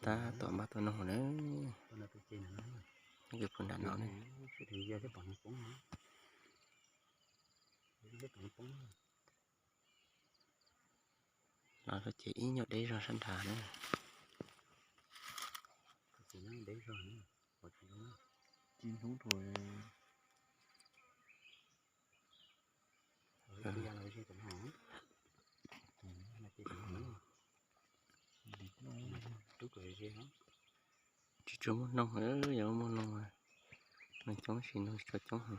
Tab tom npaj tuaj noj na. Tus puv nram no ne. Los ces ib nyuag deb zog sab nrad na. Tsis tshua muaj noog, yog muaj noog, noog coob tsis, noog tsis tshua coob heev.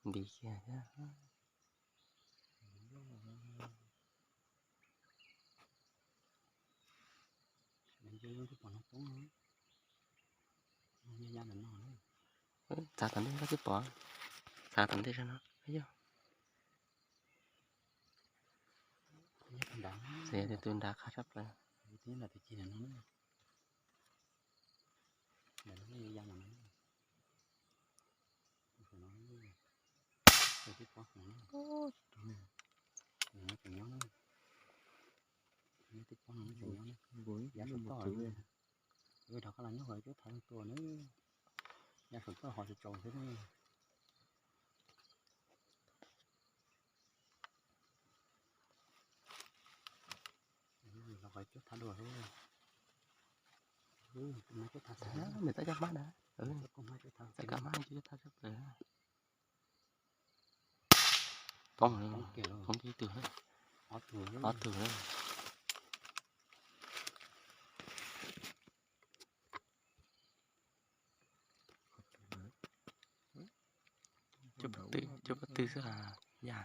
Nti kiag thiab. Txav tom ntej koj twb pom, txav tom ntej zog no yog. Xav tias tus nrad qab sab plaws. Rov qab los nyob hauv cuab thav tua na, ya saum toj ho tsis tsaus thiab ne. Los qhov cuab thav dua xwb. Nws tab cov hmab na, txawm koj hmab cuab thav sab plaws. Poob, poob ib tug, ob tug. Cuaj pua tw, cuaj pua tw xwb a, yam.